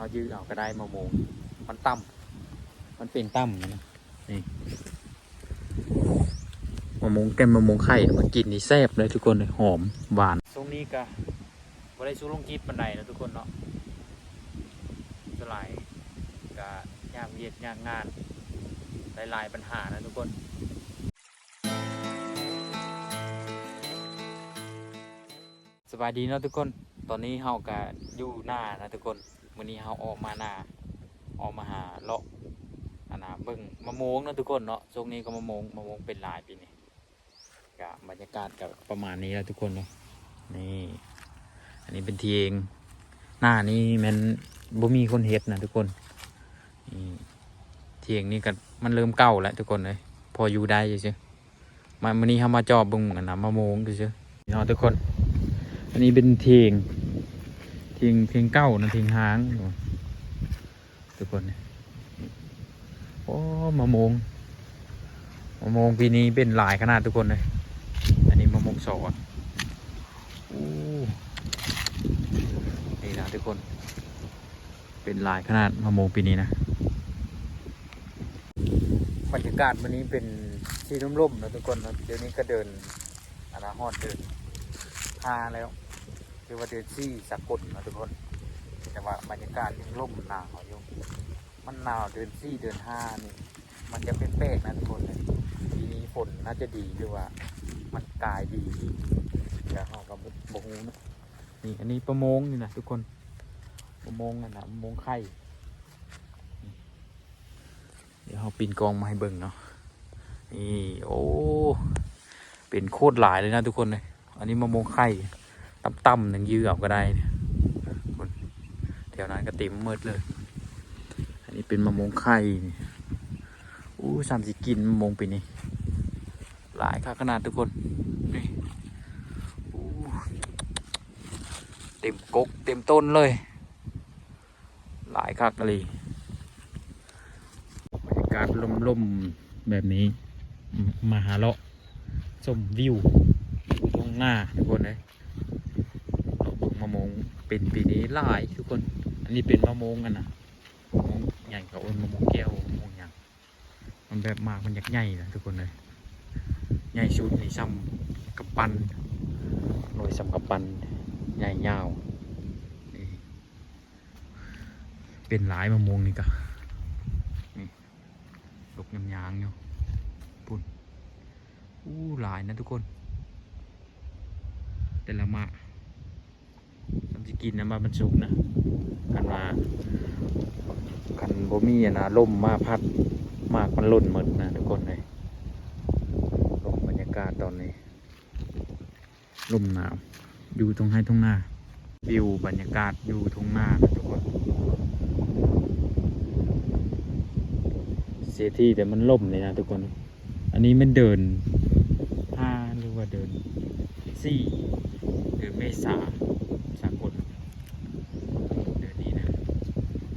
ເຮົາຢື້ເອົາກໍໄດ້ ມະມ່ວງມັນຕ່ຳ ມັນເປັນຕ່ຳນະ. ນີ້ ມະມ່ວງແກ່ນ ມະມ່ວງໄຂ່ ມາກິນນີ້ແຊບເລີຍທຸກຄົນ ຫອມຫວານ. ຊ່ວງນີ້ກະບໍ່ໄດ້ສູ້ລົງຄລິບປານໃດນະທຸກຄົນເນາະ ສ່ວນຫຼາຍກະຍາກວຽກຍາກງານ ຫຼາຍໆບັນຫານະທຸກຄົນ. ສະບາຍດີເນາະທຸກຄົນ ຕອນນີ້ເຮົາກະຢູ່ນານະທຸກຄົນ. ມື້ນີ້ເຮົາອອກມານາ ອອກມາຫາເລາະ ອັນນາ ເບິ່ງມະມ່ວງເນາະທຸກຄົນເນາະ. ຊ່ວງນີ້ກໍມະມ່ວງ ມະມ່ວງເປັນຫຼາຍປີນີ້ ກະບັນຍາກາດກະປະມານນີ້ແຫຼະທຸກຄົນເນາະ. ນີ້ ອັນນີ້ເປັນຖຽງ ນານີ້ແມ່ນບໍ່ມີຄົນເຮັດນະທຸກຄົນ. ນີ້ ຖຽງນີ້ກະມັນເລີ່ມເກົ່າແລ້ວທຸກຄົນເອີຍ ພໍຢູ່ໄດ້ຊື່ໆ. ມາ ມື້ນີ້ເຮົາມາຈອບເບິ່ງ ອັນນະ ມະມ່ວງຊື່ໆເນາະທຸກຄົນ. ອັນນີ້ເປັນຖຽງ ຖຽງ ຖຽງເກົ່ານະ ຖຽງຮ້າງທຸກຄົນ. ໂອ້ ມະມ່ວງ ມະມ່ວງປີນີ້ເປັນຫຼາຍຂະໜາດທຸກຄົນເອີຍ. ອັນນີ້ມະມ່ວງສອນ ໂອ້ ນີ້ນະທຸກຄົນ ເປັນຫຼາຍຂະໜາດມະມ່ວງປີນີ້ນະ. ບັນຍາກາດມື້ນີ້ເປັນສີລົມໆນະທຸກຄົນເນາະ. ດຽວນີ້ກໍເດືອນ ອັນນາ ຮອດເດືອນຫ້າແລ້ວ ຖືວ່າເດືອນສີ່ສາກົນນະທຸກຄົນ ແຕ່ວ່າບັນຍາກາດຍັງລົມໜາວຢູ່. ມັນໜາວເດືອນສີ່ເດືອນຫ້ານີ້ ມັນຈະແປກໆນະທຸກຄົນ. ປີນີ້ຝົນໜ້າຈະດີ ຫຼືວ່າມັນກາຍດີ ກະເຮົາກໍບໍ່ ບໍ່ຮູ້ເນາະ. ນີ້ ອັນນີ້ປະໂມງນີ້ນະທຸກຄົນ ປະໂມງ ອັນນະ ປະໂມງໄຂ່. ດຽວເຮົາປິ່ນກ້ອງມາໃຫ້ເບິ່ງເນາະ. ນີ້ ໂອ້ ເປັນໂຄດຫຼາຍເລີຍນະທຸກຄົນເອີຍ. ອັນນີ້ມະມ່ວງໄຂ່ ຕ່ຳໆ ຍັງຢື້ເອົາກໍໄດ້ ພຸ້ນ ແຖວນັ້ນກໍເຕັມໝົດເລີຍ. ອັນນີ້ເປັນມະມ່ວງໄຂ່ນີ້ ໂອ້ ຊ່ຳຊິກິນມະມ່ວງປີນີ້ ຫຼາຍຄັກຂະໜາດທຸກຄົນ. ນີ້ ໂອ້ ເຕັມກົກເຕັມຕົ້ນເລີຍ. ຫຼາຍຄັກອີ່ຫຼີ ບັນຍາກາດລົມໆແບບນີ້ ມາຫາເລາະຊົມວິວຢູ່ທົ່ງນາທຸກຄົນເອີຍ. ເລາະເບິ່ງມະມ່ວງເປັນປີນີ້ຫຼາຍທຸກຄົນ. ອັນນີ້ເປັນມະມ່ວງ ອັນນະ ມະມ່ວງໃຫຍ່ ເຂົາເອີ້ນມະມ່ວງແກ້ວ ມະມ່ວງຫຍັງ ມັນແບບໝາກມັນຢາກໃຫຍ່ນະທຸກຄົນເອີຍ. ໃຫຍ່ສຸດນີ້ຊ່ຳກຳປັ້ນ ໜ່ວຍຊ່ຳກຳປັ້ນ ໃຫຍ່ຍາວ. ນີ້ ເປັນຫຼາຍມະມ່ວງນີ້ກະ ນີ້ ດົກຍາງໆ ຢູ່ພຸ້ນ. ໂອ້ ຫຼາຍນະທຸກຄົນ ແຕ່ລະໝາກ ຊ່ຳຊິກິນນະ ໝາກມັນສຸກນະ. ຄັນວ່າ ຄັນບໍ່ມີ ອັນນະ ລົມມາພັດ ໝາກມັນຫຼົ່ນໝົດນະທຸກຄົນເອີຍ. ລົມ ບັນຍາກາດຕອນນີ້ ລົມໜາວ ຢູ່ທົ່ງໄຮ່ທົ່ງນາ ວິວບັນຍາກາດຢູ່ທົ່ງນານະທຸກຄົນ. ເສດຖີແຕ່ມັນລົມນີ້ນະທຸກຄົນ. ອັນນີ້ແມ່ນເດືອນຫ້າ ຫຼືວ່າເດືອນສີ່ ເດືອນເມສາສາກົນ ເດືອນນີ້ນະ.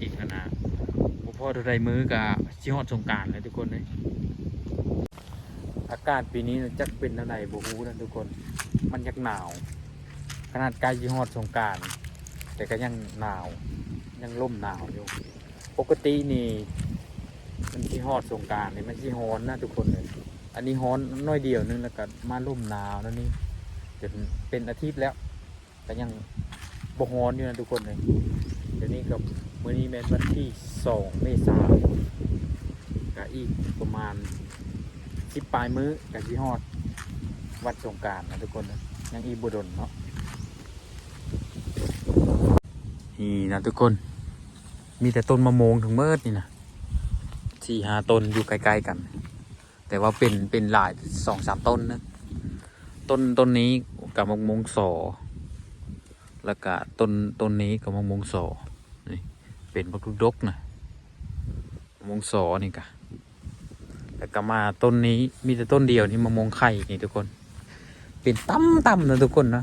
ອີກ ອັນນະ ບໍ່ພໍເທົ່າໃດມື້ກະຊິຮອດສົງການແລ້ວທຸກຄົນເອີຍ. ອາກາດປີນີ້ນະ ຈັກເປັນແນວໃດບໍ່ຮູ້ນະທຸກຄົນ ມັນຢາກໜາວ ຂະໜາດໃກ້ຊິຮອດສົງການ ແຕ່ກໍຍັງໜາວ ຍັງລົມໜາວຢູ່. ປົກກະຕິນີ້ ມັນຊິຮອດສົງການນີ້ ມັນຊິຮ້ອນນະທຸກຄົນເອີຍ. ອັນນີ້ຮ້ອນໜ້ອຍດຽວໜຶ່ງ ແລ້ວກໍມາລົມໜາວແນວນີ້ ຈົນເປັນອາທິດແລ້ວ ກໍຍັງບໍ່ຮ້ອນຢູ່ນະທຸກຄົນເອີຍ. ດຽວນີ້ກໍ ມື້ນີ້ແມ່ນວັນທີສອງເມສາ ກໍອີກປະມານສິບປາຍມື້ ກໍຊິຮອດວັນສົງການນະທຸກຄົນເອີຍ. ຍັງອີກບໍ່ດົນເນາະ. ນີ້ນະທຸກຄົນ ມີແຕ່ຕົ້ນມະມ່ວງທັງໝົດນີ້ນະ ສີ່ຫ້າຕົ້ນຢູ່ໃກ້ໆກັນ ແຕ່ວ່າເປັນ ເປັນຫຼາຍສອງສາມຕົ້ນນະ. ຕົ້ນ ຕົ້ນນີ້ກໍມະມ່ວງສໍ ແລ້ວກໍຕົ້ນ ຕົ້ນນີ້ກໍມະມ່ວງສໍ ນີ້ເປັນບັກດຸກໆນະ ມະມ່ວງສໍນີ້ກະ. ແລ້ວກໍມາຕົ້ນນີ້ ມີແຕ່ຕົ້ນດຽວນີ້ ມະມ່ວງໄຂ່ນີ້ທຸກຄົນ ເປັນຕ່ຳໆນະທຸກຄົນນະ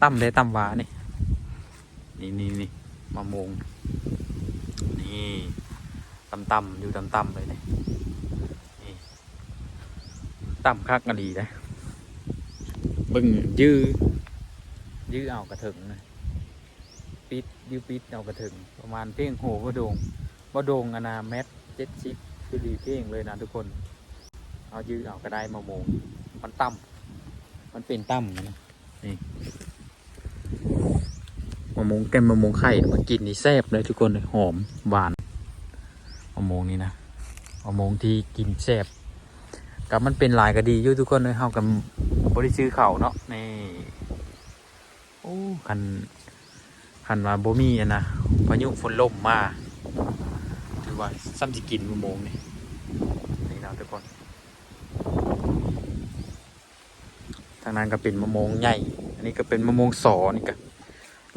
ຕ່ຳແທ້ຕ່ຳຫວານີ້. ນີ້ ນີ້ ນີ້ ມະມ່ວງ ນີ້ ຕ່ຳໆ ຢູ່ຕ່ຳໆເລີຍນີ້ ນີ້ ຕ່ຳຄັກອີ່ຫຼີເດ້. ເບິ່ງ ຢື້ ຢື້ເອົາກະເຖິງນະ ປິດ ຢືມປິດເອົາກະເຖິງ ປະມານເພງໂຫບໍ່ດົງ ບໍ່ດົງອັນນ່າແມັດເຈັດສິບ ຄືດີເພງເລີຍນະທຸກຄົນ. ເຮົາຢືມເອົາກະໄດ້ ມະມ່ວງມັນຕ່ຳ ມັນເປັນຕ່ຳນະ ນີ້ ມະມ່ວງແກ່ນ ມະມ່ວງໄຂ່ ມາກິນນີ້ແຊບເລີຍທຸກຄົນ ຫອມຫວານ ມະມ່ວງນີ້ນະ ມະມ່ວງທີ່ກິນແຊບ ກະມັນເປັນຫຼາຍກະດີຢູ່ທຸກຄົນເອີຍ ເຮົາກະບໍ່ໄດ້ຊື້ເຂົ້າເນາະ ນີ້. ໂອ້ ຄັນ ຄັນວ່າບໍ່ມີອັນນະ ພາຍຸຝົນລົມມາ ຖືວ່າສ່ຳຊິກິນມະມ່ວງນີ້ ນີ້ເນາະທຸກຄົນ. ທາງນັ້ນກະເປັນມະມ່ວງໃຫຍ່ ອັນນີ້ກະເປັນມະມ່ວງສໍ ນີ້ກະ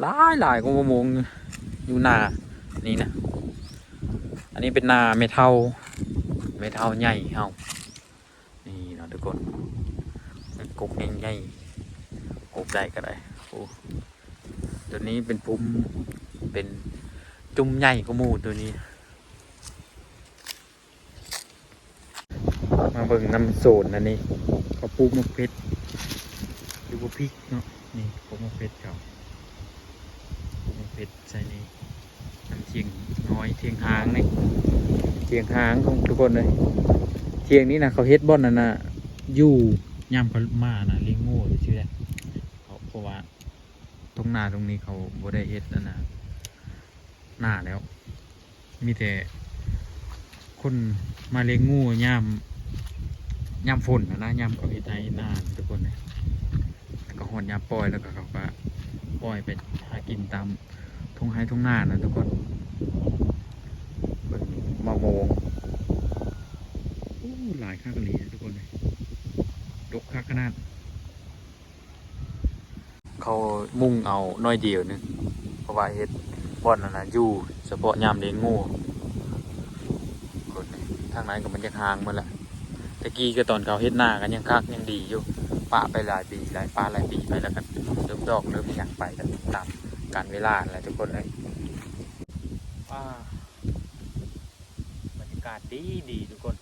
ຫຼາຍໆກວ່າມະມ່ວງຢູ່ໜ້ານີ້ນະ. ອັນນີ້ເປັນໜ້າແມ່ເຖົ້າ ແມ່ເຖົ້າໃຫຍ່ເຮົາ. ນີ້ເນາະທຸກຄົນ ກົກໃຫຍ່ໆ ກົກໄດ້ກະໄດ້. ໂອ້ ໂຕນີ້ເປັນພຸ່ມ ເປັນຈຸ່ມໃຫຍ່ກວ່າໝູ່ໂຕນີ້. ມາເບິ່ງນຳໂຊນອັນນີ້ ເຂົາປູກໝາກເຜັດ ຫຼືວ່າພິກເນາະ. ນີ້ ປົກໝາກເຜັດເຂົາ ປົກໝາກເຜັດໃສ່ນີ້ ນຳຖຽງນ້ອຍ ຖຽງຮ້າງນີ້ ຖຽງຮ້າງຂອງທຸກຄົນເລີຍ. ຖຽງນີ້ນະ ເຂົາເຮັດບ່ອນອັນນະ ຢູ່ ຍາມເຂົາມານະ ລ້ຽງງົວຊື່ໆ ເພາະວ່າທົ່ງນາທົ່ງນີ້ເຂົາບໍ່ໄດ້ເຮັດອັນນະ ນາແລ້ວ ມີແຕ່ຄົນມາລ້ຽງງົວຍາມ ຍາມຝົນຫັ້ນນະ ຍາມເຂົາເຮັດໄຮ່ເຮັດນາທຸກຄົນເອີຍ. ແລ້ວກະຮອດຍາມປ່ອຍ ແລ້ວກະເຂົາກະປ່ອຍໄປຫາກິນຕາມທົ່ງໄຮ່ທົ່ງນານະທຸກຄົນ. ເບິ່ງມະມ່ວງ ໂອ້ ຫຼາຍຄັກອີ່ຫຼີນະທຸກຄົນເອີຍ ດົກຄັກຂະໜາດ. ເຂົາມຸງເອົາໜ້ອຍດຽວໜຶ່ງ ເພາະວ່າເຮັດບ່ອນອັນນະ ຢູ່ສະເພາະຍາມລ້ຽງງົວ. ທາງໃນກະມັນຈະຮ້າງໝົດລະ ແຕ່ກີ້ກະຕອນເຂົາເຮັດນາກະຍັງຄັກຍັງດີຢູ່ ປະໄປຫຼາຍປີ ຫຼາຍ ປະຫຼາຍປີໄປ ແລ້ວກະເລີ່ມດອກເລີ່ມຫຍັງໄປ ກະຕາມການເວລາຫັ້ນແຫຼະທຸກຄົນເອີຍ. ອ່າ ບັນຍາກາດດີໆ ທຸກຄົນ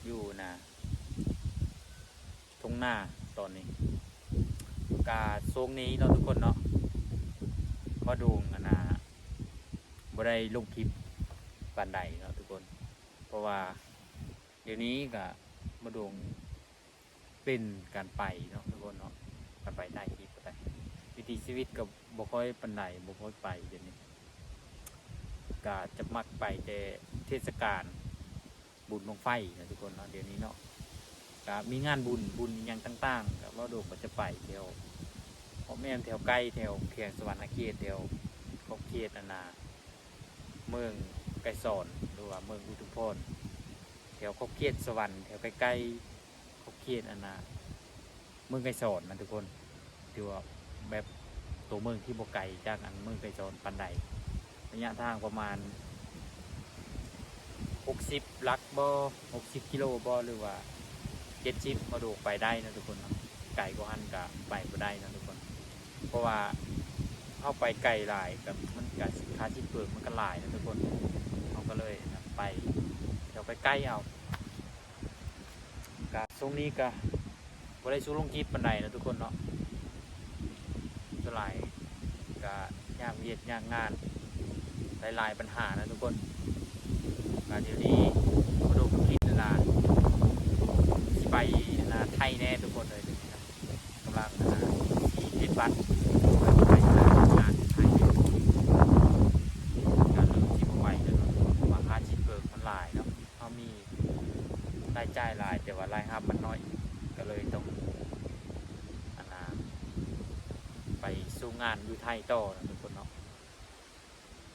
ຢູ່ນະ ທົ່ງນາຕອນນີ້ ກະຊ່ວງນີ້ເນາະທຸກຄົນເນາະ ບໍ່ດົງອັນນະ ບໍ່ໄດ້ລົງຄລິບປານໃດເນາະທຸກຄົນ ເພາະວ່າດຽວນີ້ກະບໍ່ດົງເປັນການໄປເນາະທຸກຄົນເນາະ ການໄປຖ່າຍຄລິບກະໄດ້ ວິຖີຊີວິດກະບໍ່ຄ່ອຍປານໃດ ບໍ່ຄ່ອຍໄປດຽວນີ້ ກະຈະມັກໄປແຕ່ເທດສະການ ບຸນບັ້ງໄຟນະທຸກຄົນເນາະ ດຽວນີ້ເນາະ ກະມີງານບຸນ ບຸນອີ່ຫຍັງຕ່າງໆ ກະເວົ້າໂດກກະຈະໄປແຖວ ເພາະແມ່ນແຖວໃກ້ ແຖວແຂວງສະຫວັນນະເຂດ ແຖວຂອບເຂດອັນນາ ເມືອງໄກສອນ ຫຼືວ່າເມືອງອຸທຸມພອນ ແຖວຂອບເຂດສະຫວັນ ແຖວໃກ້ໆ ຂອບເຂດອັນນາ ເມືອງໄກສອນນະທຸກຄົນ ຖືວ່າແບບໂຕເມືອງທີ່ບໍ່ໄກຈາກອັນເມືອງໄກສອນປານໃດ ໄລຍະທາງປະມານຫົກສິບຫຼັກບໍ ຫົກສິບກິໂລບໍ ຫຼືວ່າເຈັດສິບ ເຮົາໂດກໄປໄດ້ນະທຸກຄົນເນາະ ໄກກວ່າຫັ້ນກະໄປບໍ່ໄດ້ນະທຸກຄົນ ເພາະວ່າເຮົາໄປໄກຫຼາຍກະມັນກະຄ່າຊີ້ນເປືອງມັນກະຫຼາຍນະທຸກຄົນ ເຮົາກະເລີຍໄປແຖວໃກ້ໆເອົາ. ກະຊ່ວງນີ້ກະບໍ່ໄດ້ສູ້ລົງຄລິບປານໃດນະທຸກຄົນເນາະ ສ່ວນຫຼາຍກະຍາກວຽກຍາກງານ ຫຼາຍໆບັນຫານະທຸກຄົນ ກະດຽວນີ້ບໍ່ໄດ້ລົງຄລິບນານ ຊິໄປນາໄທແດ່ທຸກຄົນເອີຍ ກຳລັງນາຊິເຮັດບັດໄປງານໄທ ກະເລີ່ມຊິບໍ່ໄຫວແລ້ວເນາະ ເພາະວ່າຄ່າຊີ້ນເປີງມັນຫຼາຍເນາະ ເຮົາມີລາຍຈ່າຍຫຼາຍ ແຕ່ວ່າລາຍຮັບມັນໜ້ອຍ ກະເລີຍຕ້ອງ ອັນນາ ໄປສູ້ງານຢູ່ໄທຕໍ່ນະທຸກຄົນເນາະ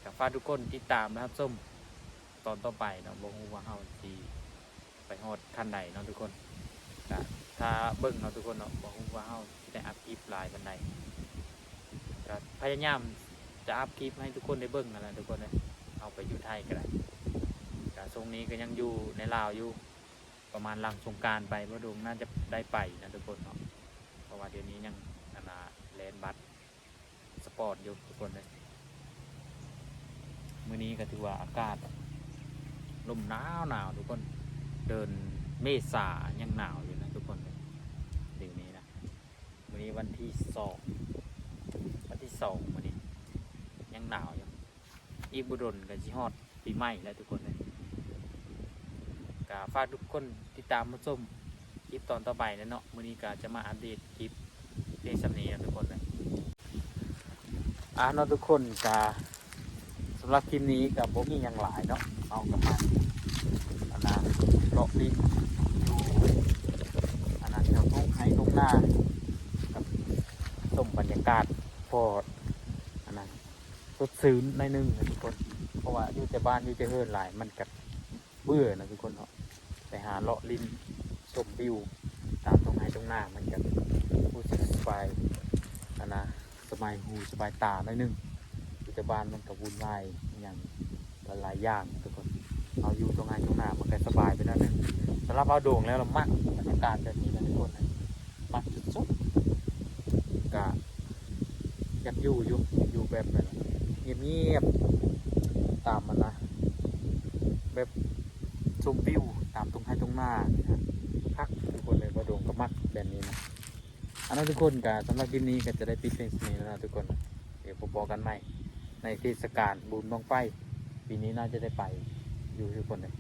ກະຝາກທຸກຄົນຕິດຕາມ ແລະ ຮັບຊົມຕອນຕໍ່ໄປເນາະ ບໍ່ຮູ້ວ່າເຮົາຊິໄປຮອດຂັ້ນໃດເນາະທຸກຄົນ ກະຖ້າເບິ່ງເນາະທຸກຄົນເນາະ ບໍ່ຮູ້ວ່າເຮົາຊິໄດ້ອັບຄລິບຫຼາຍປານໃດ ກະພະຍາຍາມ ຈະອັບຄລິບໃຫ້ທຸກຄົນໄດ້ເບິ່ງຫັ້ນແຫຼະທຸກຄົນເອີຍ ເຮົາໄປຢູ່ໄທກະໄດ້ ກະຊ່ວງນີ້ກະຍັງຢູ່ໃນລາວຢູ່ ປະມານຫຼັງສົງການໄປ ບໍ່ດົງໜ້າຈະໄດ້ໄປນະທຸກຄົນເນາະ ເພາະວ່າດຽວນີ້ຍັງອັນນາແລ່ນບັດສະປອດຢູ່ທຸກຄົນເອີຍ ມື້ນີ້ກະຖືວ່າອາກາດລົມໜາວໆ ທຸກຄົນ ເດືອນເມສາຍັງໜາວຢູ່ນະທຸກຄົນເອີຍ ດຽວນີ້ນະ ມື້ນີ້ວັນທີສອງ ວັນທີສອງມື້ນີ້ ຍັງໜາວຢູ່ ອີກບໍ່ດົນກໍຊິຮອດປີໃໝ່ແລ້ວທຸກຄົນເອີຍ. ກໍຝາກທຸກຄົນຕິດຕາມມາຊົມຄລິບຕອນຕໍ່ໄປແຫຼະເນາະ. ມື້ນີ້ກໍຈະມາອັບເດດຄລິບພຽງສ່ຳນີ້ເນາະທຸກຄົນເອີຍ. ອ່າເນາະທຸກຄົນ ກະສຳລັບຄລິບນີ້ກະບໍ່ມີຫຍັງຫຼາຍເນາະ. ເຮົາກະມາ ອັນນ່າ ເລາະຫຼິ້ນຢູ່ ອັນນ່າ ແຖວທົ່ງໄຮ່ທົ່ງນາ ກັບຊົມບັນຍາກາດ ພໍ ອັນນ່າ ສົດຊື່ນໜ້ອຍໜຶ່ງນະທຸກຄົນ. ເພາະວ່າຢູ່ແຕ່ບ້ານຢູ່ແຕ່ເຮືອນຫຼາຍ ມັນກະເບື່ອນະທຸກຄົນເນາະ. ໄປຫາເລາະຫຼິ້ນຊົມວິວຕາມທົ່ງໄຮ່ທົ່ງນາ ມັນກະຮູ້ສຶກສະບາຍ ອັນນ່າ ສະບາຍຫູສະບາຍຕາໜ້ອຍໜຶ່ງ. ຢູ່ແຕ່ບ້ານມັນກະວຸ່ນວາຍອີ່ຫຍັງຫຼາຍໆຢ່າງທຸກຄົນ. ເຮົາຢູ່ທົ່ງໄຮ່ທົ່ງນາ ມັນກະສະບາຍໄປໜ້ອຍໜຶ່ງ. ສຳລັບເຮົາໂດງແລ້ວ ລະມັກບັນຍາກາດແບບນີ້ນະທຸກຄົນ ມັກສຸດໆ. ກະຢາກຢູ່ຢູ່ ຢາກຢູ່ແບບນັ້ນ ງຽບໆ ຕາມ ອັນນ່າ ແບບຊົມວິວຕາມທົ່ງໄຮ່ທົ່ງນານີ້ນະ ຄັກທຸກຄົນເອີຍ. ບ່າວໂດງກໍມັກແບບນີ້ນະ. ອັນນັ້ນທຸກຄົນ ກະສຳລັບຄລິບນີ້ກໍຈະໄດ້ປິດພຽງສ່ຳນີ້ແລ້ວເນາະທຸກຄົນ. ດຽວພົບກັນໃໝ່ໃນເທດສະການບຸນບັ້ງໄຟ ປີນີ້ໜ້າຈະໄດ້ໄປຢູ່ທຸກຄົນເອີຍ.